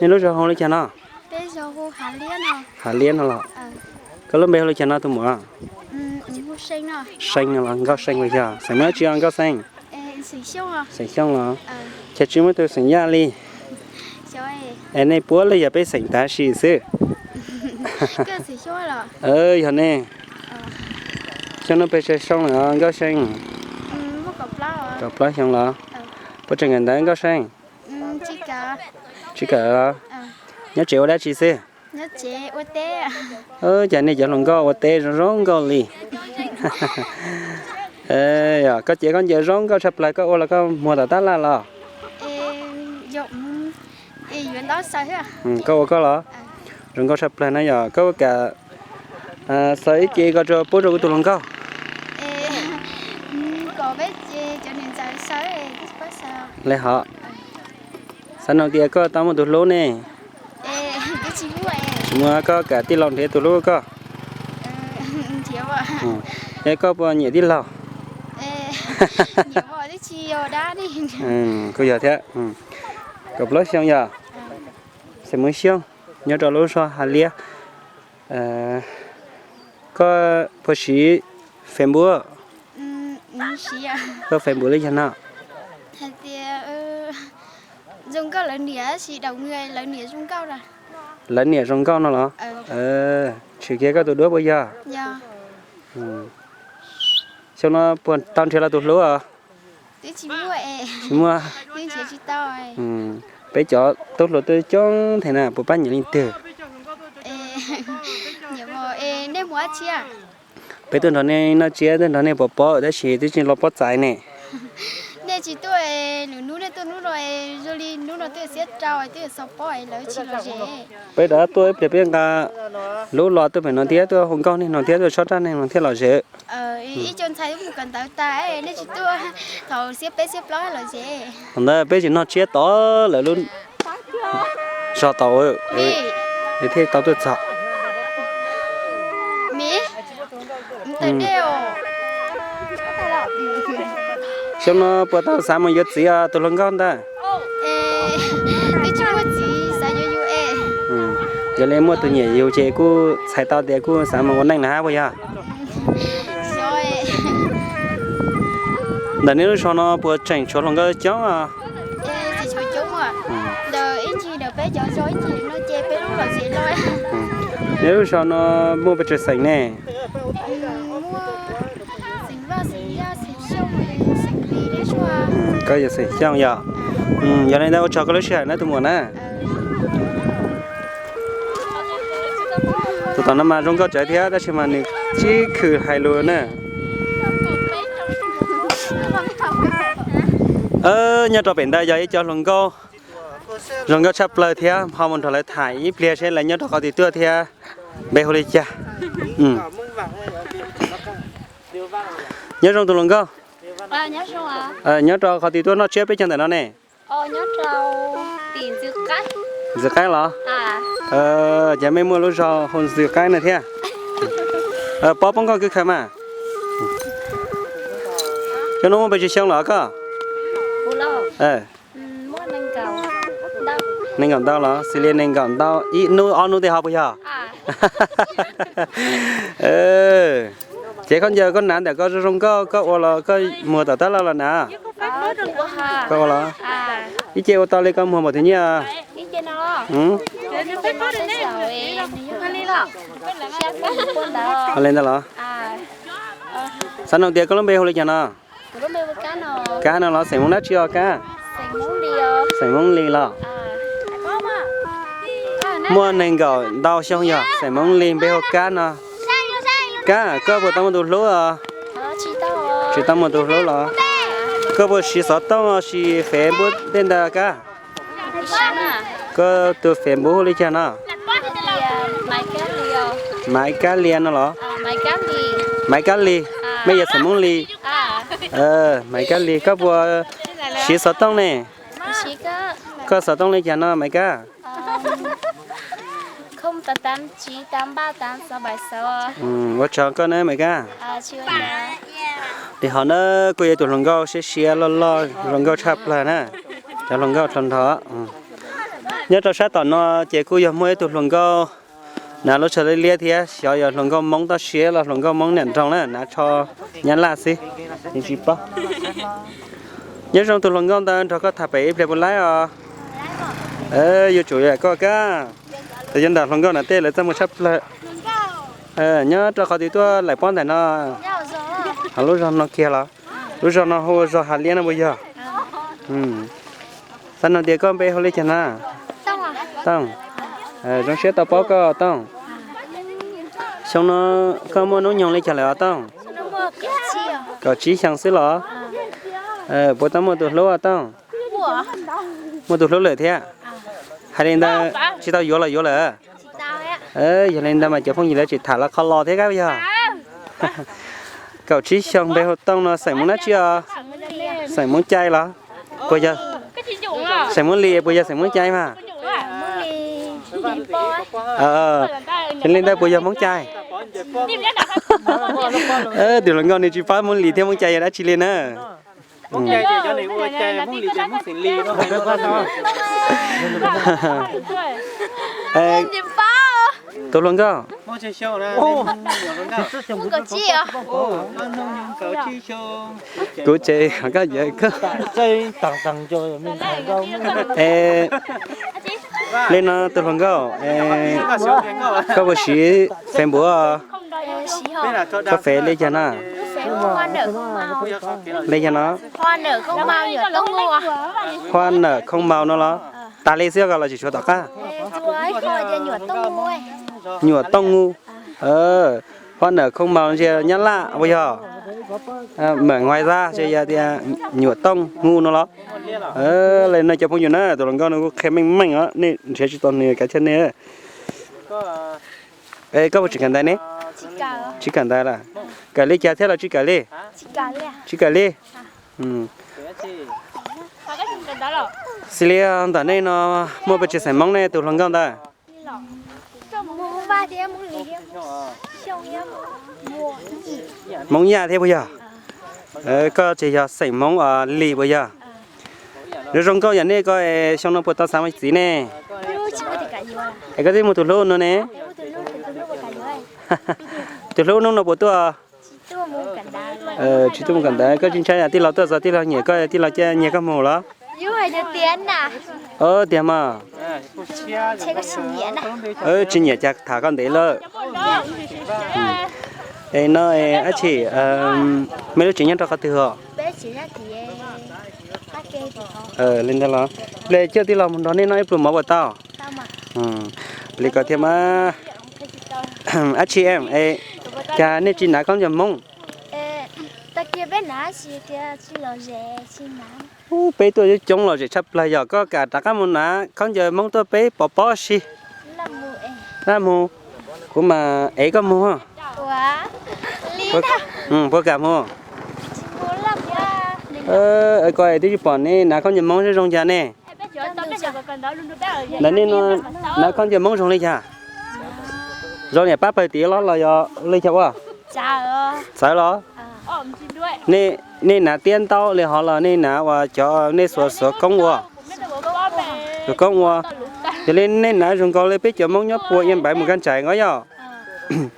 Nej lub zos hu li cas no? Hav Liab no los? Koj lub npe hu li cas no tus muam? See no los Nkauj See los yog? Xeem Nkauj tsi os Nkauj See? Xeem Xyooj los? Cas tsis muaj tus xeem Yaj li? Es nej puab los yog peb xeem tav sis xwb? Yog ne. Xyoo no pes tsawg xyoo lawm Nkauj See? Kaum plaub xyoo los? Puas tseem kawm ntawv Nkauj See? Tsis kawm los? Nyob tsev ua dab tsi xwb? Cas nej cov hluas nkauj ua teb zoo zoo nkauj li. Koj cev khaub ncaws zoo nkauj tshaj plaws, koj ua los koj muag tom tab laj los? Koj ua koj los? Zoo nkauj tshaj plaws na yog koj ua kam xaws ib ce ko rau pub rau kuv tus hluas nkauj. Le hov, xav noog tias koj tau muaj tus hlub ne? Tsis muaj, koj kam tij laug nrhiav tus hlub koj? Es koj puas nyiam tij laug? Kuj yog thiab. Kaum plaub xyoo yog? Xeem Hmoob Xyooj, nyob rau lub zos Hav Liab. Koj puas siv Facebook? Koj Facebook li yog no? Lawv niam zoo nkauj no los? Tshwm kiag koj tus duab puas yog? Xyoo no puas tau nrhiav los tus hlub os? Tsis muaj. Peb cov tub hluas twb coob thiab na, puas pab nyiam leej twg? Peb tuaj nrog nej noj tsiab, tuaj nrog nej pov pob tab sis twb tsis los pob txais ne. Peb rov tuaj ib pliag peb nqa lub los tuaj pem no thiab, tuaj hu nkauj niag no thiab, tuaj tshov raj niag no thiab los zem. Thaum ntawd peb tsis noj tsiab tod lawm lub zos tod, thiaj tau tuaj txog. Xyoo no puas tau xav mus yuav txiv os tus hluas nkauj ntawd? Yog li muaj tus nyiam yus ces kuj txhais tau tias kuj xav mus ua neej na puas yog? Ntawm nej lub zos no puas tseem tshuav hluas nkauj coob os? Nej lub zos no muaj pes tsawg xeem ne? Koj yog xeem Xyooj yog? Yog li ntawd ua tsaug koj lub sij hawm na tus muam na. Tus tom no mas zoo nkauj tsawv thiab tab sis mas nws tsis khwm hais lus na. Nyob rau pem ntawd yog ib co hluas nkauj zoo nkauj tshaj plaws thiab, ho mus nrog lawv tham ib pliag seb lawv nyob rau qhov twg tuaj thiab npe hu li cas. Nyob zoo tus hluas nkauj. Nyob rau qhov twg tuaj noj tsiab peb caug ntawm no ne? Ntxwv Qaib los? Ces mej muaj lub zos hu Ntxwv Qaib no thiab. Pob poob nkauj kawg khaws mas. Cov no muaj pes tsawg xyoo los koj? Nees nkaum ntau los? Xws li nees nkaum ntau ib hnub ob hnub tej ho puas yog? Ces khaub ncaws koj hnav ntawm koj zoo zoo nkauj, koj ua los koj muag tom tab laj los na? Koj ua los? Ib ce ua tau li koj muag npaum twg nyiaj? Li ntawd los? Xav noog tias koj lub npe hu li cas no? Kab no los? Xeem Hmoob dab tsi os Kab? Xeem Hmoob Lis los? Muaj nees nkaum ntau xyoo yog? Xeem Hmoob Lis npe hu Kab no. Kab, koj puas tau muaj tus hlub os? Tsis tau muaj tus hlub los? Koj puas siv xov tooj los sis Facebook tej ntawd Kab? Koj tus Facebook hu li cas no? Maiv Kab Lis no los? Maiv Kab Lis, mej yog Xeem Hmoob Lis. Maiv Kab Lis, koj puas siv xov tooj ne? Koj xov tooj li cas no Maiv Kab? Ua tsaug koj na Maiv Kab. Li hov na, kuj yog tus hluas nkauj siab siab loj loj zoo nkauj tshaj plaws na. Cov hluas nkauj tag nrho. Nyob rau sab tom no ces kuj yog muaj ib tug hluas nkauj, hnav lub tsho liab liab thiab, xyov yog hluas nkauj Hmoob toj siab los hluas nkauj Hmoob niam nraug na, hnav tsho Nyab Laj xwb, yeej tsis paub. Nyob zoo tus hluas nkauj ntawd, nrog koj tham pem ib pliag puas laib os? Yuav tsum yam koj kab. Tus yuav nram hluas nkauj na tej lawv txaj muag tshaj plaws. Nyob rau qhov twg tuaj laim pob ntawm no? Ho lub zog no kiag los? Lub zog no hu ua zog Hav Liab no puas yog? Xav nug tias koj npe hu li cas na? Tooj. Zoo siab tau paub koj Tooj. Xyoo no koj muaj hnub nyoog li cas lawm os Tooj? Kaum tsib xyoo xwb los? Puas tau muaj tus hlub os Tooj? Muaj tus hlub lawm thiab. Hais li ntawd tsis tau yuav los yuav lawm? Yog li ntawd mas cov phooj ywg lawv tseem tham los qhov los thiab kab yog. Kaum tsib xyoo npe hu Tooj no xeem Hmoob dab tsi os? Xeem Hmoob Cai los? Puas yog xeem Hmoob Lis, puas yog xeem Hmoob Cai mas? Yog li ntawd puas yog Hmoob Cai? Tus hluas nkauj nws tsis paub Hmoob Lis thiab Hmoob Cai yog dab tsi li na. Tus hluas nkauj, kuv ces koj, li no tus hluas nkauj, koj puas siv Facebook? Koj Facebook li cas na? Li cas no? Huab Nawm Khoob Maus no los? Tas li xwb ko los tsis tshuav tom qab? Nyuam Tooj Ngu. Huab Nawm Khoob Maus ntsia Nyab Laj puas yog? Mem Huais Zaj ces yog tias Nyuam Tooj Ngu no los? Li no cov phooj ywg na, tus hluas nkauj no kuj qhia meej meej os, nej nrhiav tsis tau nws kav thiab nej. Koj puas tseem kawm ntawv ne? Tsis kawm ntawv lawm. Kawm li cas thiab los tsis kawm li? Tsis kawm li. Xws li ntawm nej no muaj pes tsawg xeem Hmoob ne tus hluas nkauj ntawd? Hmoob Yaj thiab puas yog? Koj ces yog xeem Hmoob Lis puas yog? Zoo zoo nkauj yam nej ko xyoo no puas tau xav muaj txiv ne? Es koj twb muaj tus hlub no ne? Tus hlub hnub no puas tuaj? Tsis tuaj mus kawm ntawv, koj tsis ntshai tij laug tuaj txog tij laug nyiam koj, tij laug cia nyiag koj mus los? Tiag mas. Tsis nyiam cas tham koj ntev lawm. Es no dab tsi, mej lub tsev nyob rau qhov twg os? Li ntawd los, ple coj tij laug mus nrog nej noj ib pluag mov puas tau? Li ko thiab mas. Dab tsi, cas nej tsis hnav khaub ncaws Hmoob? Ub, peb tuaj coob coob lom zem tshaj plaws yog koj kam rov qab mus hnav khaub ncaws Hmoob tuaj peb pov pob si. Laj mus, kuv mam ev koj mus. Puas kam mus? Ko twb tsis pom nej hnav khaub ncaws Hmoob zoo zoo cas ne? Ntawm nej no hnav khaub ncaws Hmoob zoo li cas? Zoo niam pab pawg tid los los yog li cas ua? Txawv los? Nej hnav tiab ntaub li hov los nej hnav ua cov nej xuav xuav koob ua? Xuav koob ua. Yog li nej hnav zoo nkaus li peb cov Hmoob nyob puag Iab Npaiv mus Kaj Ntsais ko yog?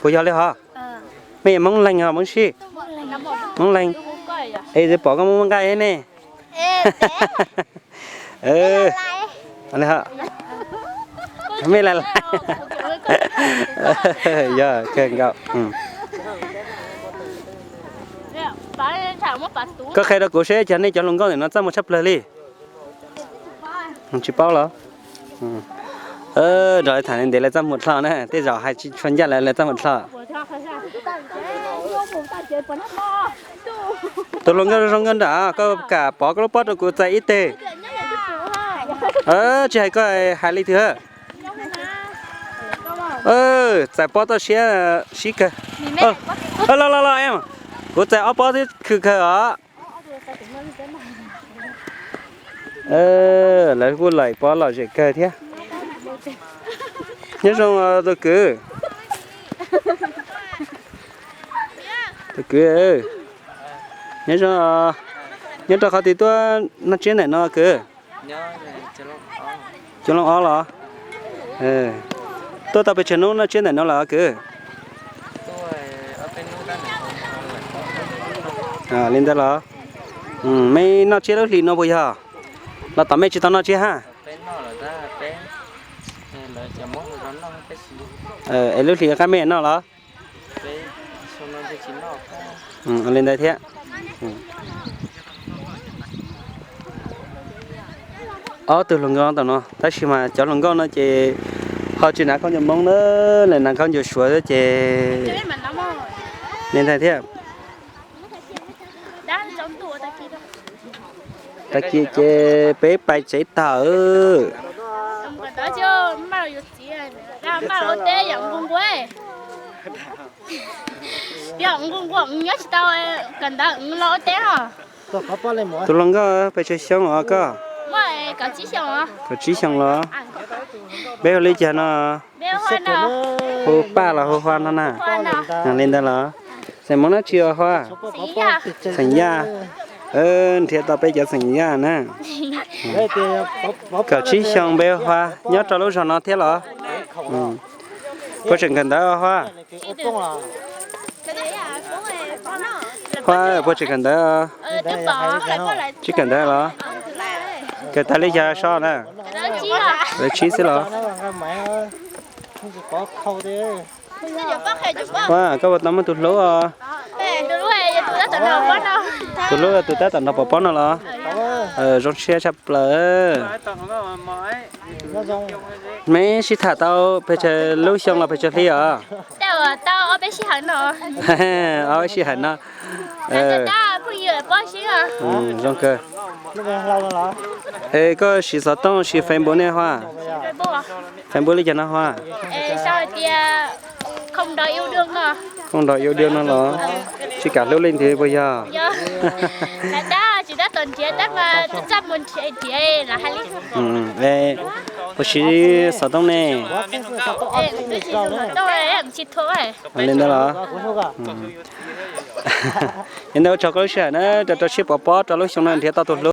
Puas yog li hov? Mej yog Hmoob Leeg os Hmoob Sij? Hmoob Leeg. Es twb pom koj muaj nqaij ne. Mej lais lais. Yog kawg nkaus. Koj qhia rau kuv seb cas nej cov hluas nkauj ntawm no txaj muag tshaj plaws li. Tsis paub los? Nrog lawv tham ntev lawv txaj muag dlhau na, tej zaum hais tsis tshua ncaj lawv, lawv txaj muag dlhau. Tus hluas nkauj zoo nkauj nram, koj kam pov koj lub pob rau kuv txais ib teg. Tsis hais koj hais li twg. Txais pob toj siab sib kawg. Los los los, kuv txais ob pob twb khw kawg os. Lawv kuj laim pob lom zem kawg thiab. Nyob zoo tus kwv. Tus kwv, nyob zoo, nyob rau qhov twg tuaj noj tsiab ntawm no kwv? Cuaj lub ob los? Tuaj tau pes tsawg hnub noj tsiab ntawm no lawm kwv? Li ntawd los? Mej noj tsiab lub hlis no puas yog? Los tom mej tsis tau noj tsiab hab? Es lub hlis qab mej noj los? Li ntawd thiab. Ob tug hluas nkauj tom no, tab sis mas cov hluas nkauj no ces ho tsis hnav khaub ncaws Hmoob na, lawv hnav khaub ncaws Suav xwb ces li ntawd thiab. Tag kis ces peb pais tsev tag. Tus hluas nkauj pes tsawg xyoo os koj? Kaum tsib xyoo los? Peb hu li cas no? Hu Paj los hu Hua no na? Li ntawd los? Xeem Hmoob dab tsi os Hua? Xeem Yaj. Nrhiav tau peb cov xeem Yaj na. Kaum tsib xyoo peb hu Hua, nyob rau lub zos no thiab los? Puas tseem kawm ntawv Hua? Hua puas tseem kawm ntawv? Tsis kawm ntawv los? Kawm tag li cas so na? Lawv tsib xwb los? Hua, koj puas tau muaj tus hlub os? Tus hlub tus tab tom nrog pov pob no los? Zoo siab tshaj plaws. Meb sib tham tau pes tsawg lub xyoo los pes tsawg hli os? Ob peb sij hawm no. Zoo kawg. Es koj siv xov tooj siv Facebook ne Hua? Facebook li cas no Hua? Koj nrog ib ub diav no los? Tsis kam hlub leej twg puas yog? Puas siv xov tooj ne? Li ntawd los? Li ntawd ua tsaug koj lub sij hawm na, rau rau siab pov pob rau lub xyoo no nrhiav tau tus hlub.